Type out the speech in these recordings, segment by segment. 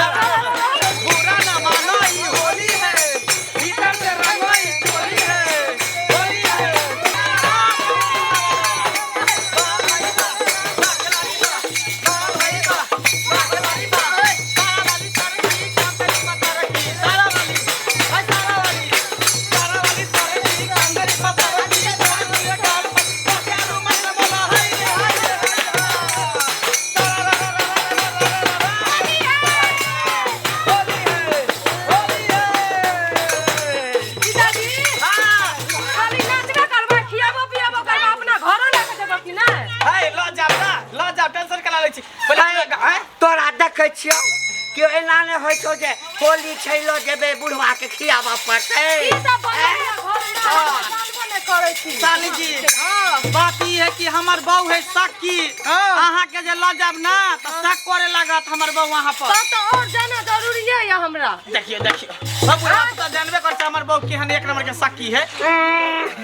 बुरा न मानो ई होली है, भीतर से रंगो ई चोली है, होली है। वाह भाई वाह, वाह खिलाड़ी वाह, वाह भाई वाह, वाह खिलाड़ी वाह। सारा वाली सरकी, कांदरी पतरकी, सारा वाली, भाई सारा वाली, सारा वाली सरकी, कांदरी पतरकी, तोड़ दिया गाल पर, पक्यारू मत बोला, हाय रे, हाय रे, हाय रे। सारा रा रा रा रा रा रा रा रा। होली है, होली है। जीजाजी, हाँ। खाली नाचबे करबै, खियाबो पियाबो करबै, अपना घरो लऽ कऽ जेबै कि नहि? हाय, ल जाब ना, ल जाब, टेंशन करा लै छी। पहिले आँय? तोरा देखै छियौ केओ एना नहि होइ छौ जे होली छै लऽ जेबै बुढ़वा के खियाबऽ पड़तै। ई सब बनल यऽ घरमे, हम जानबो नहि करै छी। साली जी, बात ई है कि हमर बहू है सखी। अहाँ के जे ल जाब ना तऽ शक करे लागत हमर बहू अहाँ पर। तब तऽ आओर जाना जरूरिये यऽ हमरा। देखियो देखियो, सब बुढ़ा तऽ जानबे कर छै हमर बहू केहन एक नंबर के सखी है।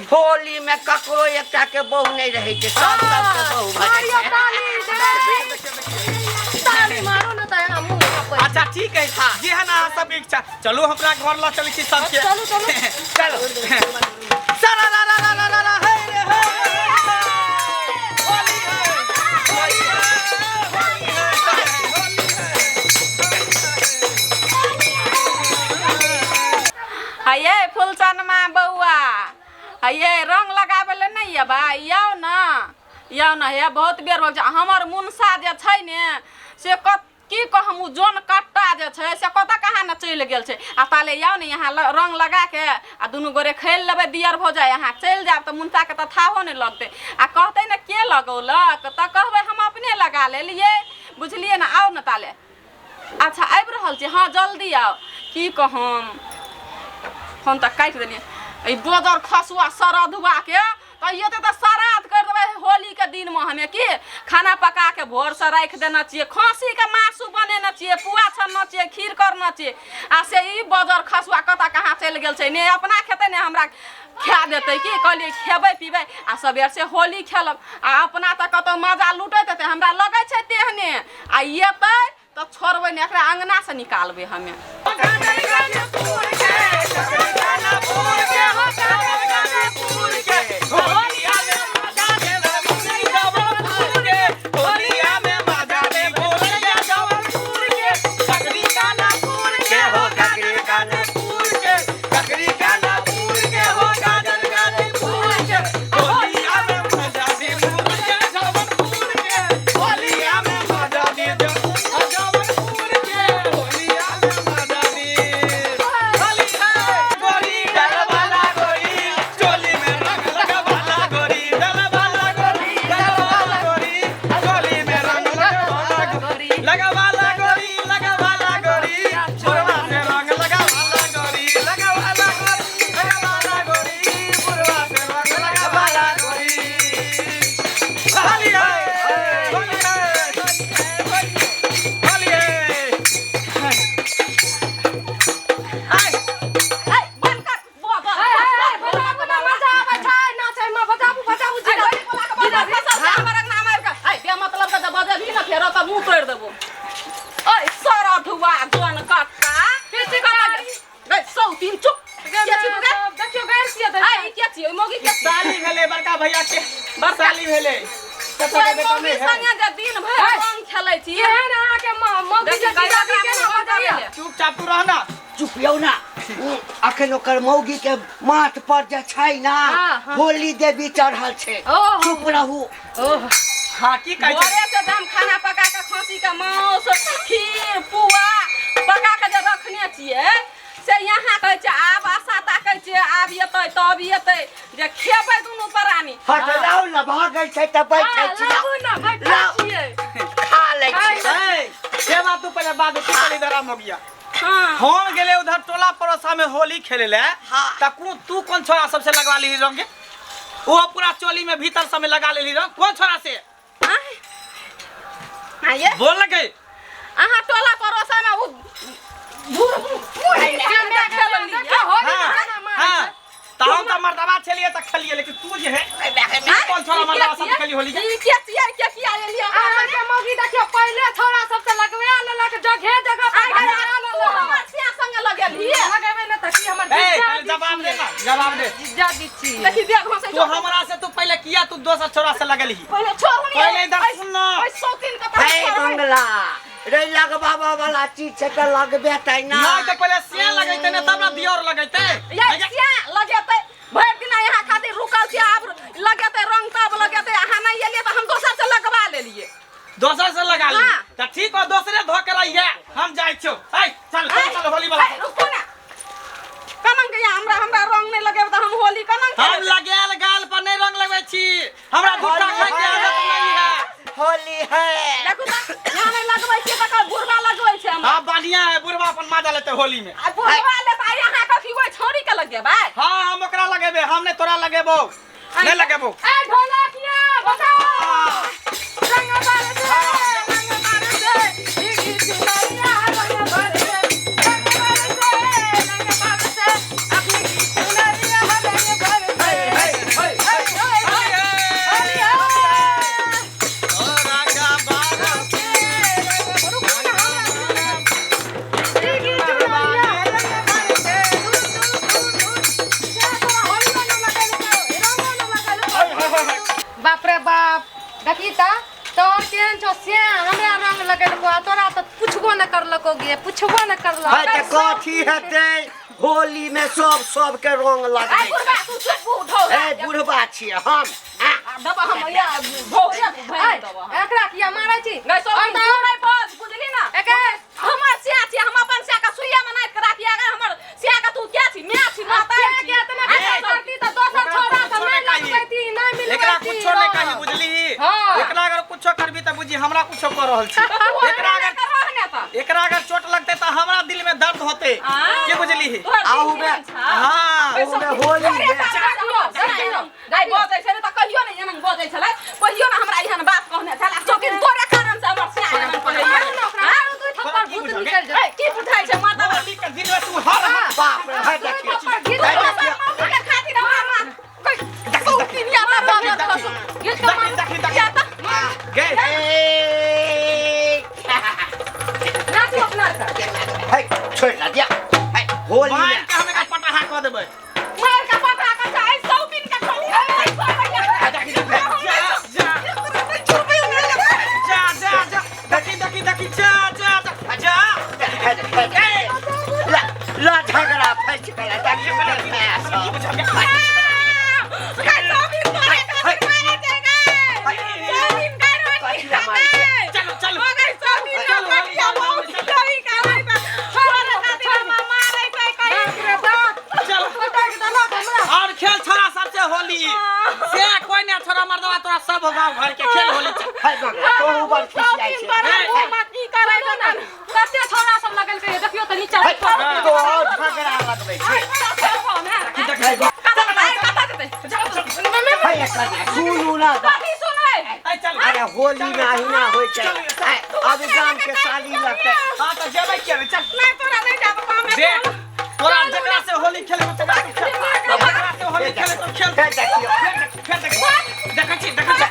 होली में ककरो एकटा के बहू नहि रहै छै, सब सबके बहू भऽ जाइ मारियो छै। ताली, देवी। ताली मारू ने तऽ एना मुँह थपै। अच्छा ठीक है, जे है ना अहाँ सबके इच्छा, चलू हमरा घर ल चलै छी सबके। चलू, चलू। चलो। सारा रा रा रा रा रा रा, हे रे हे। होली है, होली है, होली है, होली है। हये फुलचनमा बौआ, हये रंग लगाबै लए नहि अयबै? आउ ने, आउ ने। हे बहुत बेर हो छै। हमर मुनसा जे छै ने से कत की कहम, ओ जन कट्टा जे छै से कतऽ कहाँ ने चलि गेल छै। आ ताले आउ ने यहाँ रंग लगाके आ दुनू गोरे खेल लेबै। दियर भऽ जाय, अहाँ चलि जायब तऽ मुनसाके तऽ थाहो नहि लगतै आ कहतै ने के लगौलक, तऽ कहबै हम अपने लगा लेलियै, बुझलियै ने? आउ ने ताले। अच्छा आबि रहल छी, हँ जल्दी आउ। की कहम, फोन तऽ काटि देलियै। एहि बोदर खसुआ सरधुआके तऽ एते तऽ श्राद्ध करि देबै होलीके दिनमे। हमे की खाना पका के भोरसँ राखि देने छियै, खस्सीके मासु बनेने छियै, पुआ छनने छियै, खीर करने छियै, आ से ई बजर खसुआ कतऽ कहाँ चलि गेल छै। ने अपना खेतै ने हमरा खा देतै। की कहलियै, खेबै पीबै आ सबेरसँ होली खेलब, आ अपना तऽ कतहु मजा लुटैत हेतै, हमरा लगै छै तेहने। आ एतै तऽ छोड़बै ने एकरा, अङ्गनासँ निकालबै हमे। लगावाला गोरी, लगावाला गोरी, बुढ़वा से रंग लगावाला गोरी, लगावाला गोरी, लगावाला गोरी, बुढ़वा से रंग लगावाला गोरी। होली है, होली है, होली है। आय। ऐ, बंद कर, बजर। हे, हे, बजाबू ने, मजा आबै छै नाचैमे, बजाबू, बजाबू जीजाजी। बेमतलब के बजबही ने फेरो तऽ मुँह तोड़ि देबो। ओइ सरधुआ जन कट्टा सौतीन, चुप। के छी तू गे? देखियौ गैर किया दै ऐ, छै? ई के छी? ओइ मौगी के छी? साली भेलै बड़का भैया के, साली भेलै। ओइ मौगी संगे जे दिन भरि रंग खेलै छी। केहन अहाँके मौगी देखी जे जीजाजी गैर केना बजैया? चुपचाप तू रह ना। चुप यौ ना। अखन ओकर मौगी के माथ पर जे छै ना हाँ, हाँ। होली देवी चढ़ल छै। ओहो। चुप रहू। ओह। हाँ, की कहै छै? भोरे से दाम खाना पका के खसी के मांस खीर पुआ पका के जे रखने छियै से यहाँ कहै छै आब आशा ताकै छियै आब एतै तब एतै जे खेबै दुनू प्राणी। हाँ तऽ लाउ ने, भागै छै तऽ बैठै हाँ, छी। लाबू ना, बैठल लाउ। छियै। खा लै छी। ए, से बात तू पहिले बाद में, तू पहिले इधर आ मगिया। हाँ। हम गेले उधर टोला पड़ोसा में होली खेले ले। हाँ। त तू कौन छोरा सबसे लगवा ली रंग? वो पूरा चोली में भीतर सब में लगा लेली रंग, कौन छोरा से? आँय? आँय ये? बोल लगे। अहाँ टोला पड़ोसा में उ होली हाँ, खाना मारै हाँ। छै। त हम त मर्दबा छलिए त खेलिए, लेकिन तू जे है तू कौन छोरा मर्दबा सब खेली होली के? ई के छियै, के किया एलियै हमरा अहाँके मौगी देखियौ पहिले छौड़ा सबसे लगबे लेलक, जगहे जगह पर आइ लगबा तू लेलक। हमर सिया संगे लगेलही? लगेबै ने तऽ की हमर ए, जीजा पहिले जवाब दे ना, जवाब दे। जीजा जी छी। देखी देख घसै तू हमरा से तू पहिले किया तू दोसर छोरा से लगेलही? पहिले छोड़ू ने। पहिले इधर सुन ना। ओइ सौतीन के तऽ हे छोड़बै। बंगला रे, लगबाबा वाला चीज छै तऽ लगबेतै ना। नहीं तो पहिले सिया लगैते ने तब ना दियोर लगैते। ये सिया लगेतै, भरि दिना यहाँ खातिर रुकल छियै, आब लगेतै रंग तब लगेतै। अहाँ नहि एलियै तऽ हम दोसर से लगवा लेलियै। दोसर से लगा ली? हाँ। त ठीक हो, दोसरे धो के रही है, हम जाइ छौ। ए चल चल चल होली वाला। ए, रुकू ना, कनन के यहाँ हमरा हमरा रंग नहि लगेबै तऽ हम होली कनन हम खेलेबै? लगेल गाल पर नहीं रंग लगबै छी, हमरा भुट्टा खाय के आदत नहीं है। होली है। देखू तऽ यहाँ नहि लगबै छियै तऽ कल बुढ़वा लगबै छै हमरा। हाँ बढ़िया है, बुढ़वा अपन मजा लेते होली में। आ बुढ़वा लेतै, अहाँ कथी ओहि छौड़ी के लगेबै? हाँ हम ओकरा लगेबे, हम नहीं तोरा लगेबो, नहीं लगेबो। ए ढोलकिया बजाओ, रंग बरसे, रंग बरसे, भीगी चुनरिया, रंग बरसे, रंग बरसे, रंग बरसे, भीगी चुनरिया, रंग बरसे। हे, हे, हे, हे, हे, होली है। ओ रंगा बरसे। रुकू ना, भीगी चुनरिया, रंग बरसे, दूर, दूर, दूर, दूर। जा तोरा होलियो न लगेलकौ, रंगो न लगेलकौ। बाप रे बाप, देखी त तोहर केहन छौ से हमरा रंग लगेलको आ तोरा तऽ पुछबो न करलको गे, पुछबो न है करलक। तऽ कथी हेतै, होली में सब सबके रंग आइ लगबै। बुढ़वा तू चुप ढौरा। ए बुढ़बा छियै हम। आ, दबा हम या भौरे ऐ, दबा। एकरा किया मारै छी? गै सौतीन, अंदर। तू नहि बज, बुझली ना? एके हमर सिया छी, हम अपन सिया के सुइया में नापि के राखी। अगर हमर सिया के तू क्या छी, माय छी, माता से छी? के एतना गुस्सा करती तऽ दोसर छौड़ा से नहि लगबैती, नहि एकरा मिलबैती। कुछो नहीं कही, बुझली? हाँ। एकरा अगर कुछो करबी त बुझी हमरा कुछो कर रहल छी। एकरा अगर एकरा अगर चोट लगते त हमरा दिल में दर्द होते। आँ। के बुझली? आहू में- हाँ। आहू में होली है। बजै छलै तऽ कहियो ने एहन बजै छलै, कहियो ने हमरा एहन बात कहने छलै। चौकी तोरे कारण से हमर सिया एहन कहैया। मारू ने ओकरा, मारू, दुइ थप्पड़ भूत निकलि जेतै। ए, की बुझाइ छै माता? होली के दिन में तू हर हर बाप रे, है दुइ देखियौ। थप्पड़ घीच है कऽ देखियौ। मौगी खातिर हमरा सौतीन या तऽ बजत रहौ। घीच कऽ मारू। देखी देखी देखी गे। ए, नाचू अपना आरके। है, छोड़ि ना दिया। है, होली मार में के हम एकरा पटाहा कऽ देबै। मार के पटा के चाहे सौतीन के खाली। जा जा जा जा जा, देखी देखी देखी, जा जा जा जा। है, है, है। ला ला झगड़ा फैस गेलै, देखियौ की बुझल गे? कथी ला मारै छै? चलो चलो। बाप रे बाप, चलो। पटक देलक हमरा। और खेल छोरा सबसे होली से कोई नहीं छोरा मर्दवा तोरा सब गांव घर के खेल होली। है बंगला, तोहू बड़ खिसियाइ छै। सुनू ने, कते छौड़ा सब लगेलकै, देखियौ तऽ नीचा। है, तो और झगड़ा लगबै छै। है, एकर सुनू ना। ए चल। अरे होली में अहिना होइ छै। है, अब गाम के साली लगतै। हां त जेबै किया ने, चल। देख तोरा जकरा से होली खेले को तकरा से खेल, जकरा से होली खेले तो खेल। है देखियौ। फेर देखी, देखै छी देखै छी।